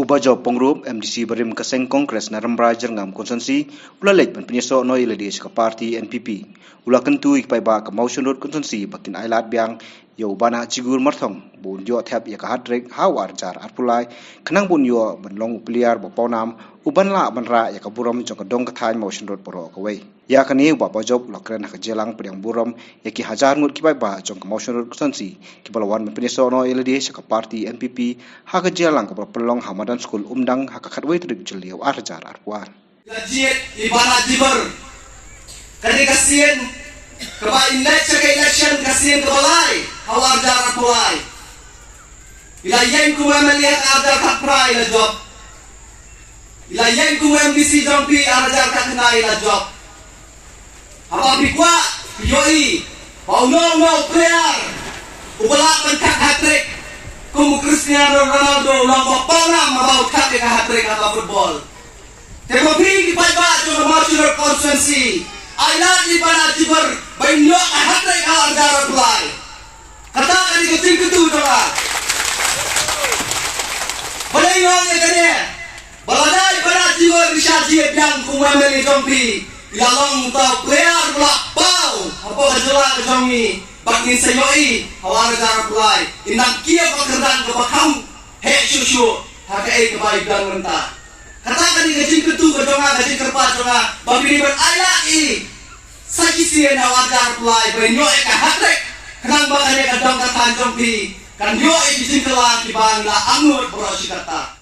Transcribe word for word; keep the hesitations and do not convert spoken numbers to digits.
Bah Job Pyngrope, M D C barim ka seng Congress na Rambrai Jyrngam Constituency, u la leit ban pynïasoh noh ïa lade sha ka party N P P. U la kyntu ïa ki paidbah ka Mawshynrut Constituency ba kin ailad biang ïa u Bah Najigur Marthong ba un ïoh thep ïa ka hat-trick ha u ar hajar arphew lai, khnang ba un ïoh ban long u player ba pawnam, u ban lah ban rah ïa ka burom jong ka dong ka thaiñ Mawshynrut baroh kawei. Ïa kane u Bah Job u la kren ha ka jingïalang pdiang burom ïa ki hajar ngut ki paidbah jong ka Mawshynrut Constituency kiba la wan ban pynïasoh noh ïa lade sha ka party N P P ha ka jingïalang kaba la pynlong ha madan skul Umdang ha ka khatwei tarik Jylliew ar hajar arphew ar. La jied i Bah Najibur. Kane ka sien kaba i leit sha ka election ka sien kaba lai ha u ar hajar arphew lai. I la ïeng kum u M L A ha ka ar hajar khatphra i la jop. I la ïeng kum u M D C jong phi ar hajar khatkhyndai i la jop. Haba phi kwah phi ïohi ba uno uno u player uba lah ban khot hat-trick kum u Cristiano Ronaldo u long ba pawnam haba u khot ïa ka hat-trick ha ka football. Te ma phi ki paidbah jong ka Mawshynrut Constituency, ailad ïa i Bah Najibur ba in ïoh ka hat-trick ha u ar hajar arphew lai. Kata ka dei ka jingkyntu jong nga. Balei nga ong ïa kane? Ba lada i Bah Najibur i shah jied biang kum u M L A jong phi, i la long uta u player ba la paw hapoh ka jylla ka jong ngi, bad ngin sa ïohi ha u ar hajar arphew lai in dang kiew ka kyrdan kaba kham heh shuh shuh ha kaei kaba i don mynta. Kata ka dei ka jingkyntu ka jong nga, ka jingkyrpad jong nga ba phi dei ban ailad ïa i sa shisien ha u ar hajar arphew lai ba in ïoh ïa ka hat-trick, khnang ba kane ka dong ka thaiñ jong phi kan ïoh ïa ki jingkylla kiba ngi la angnud baroh shi katta.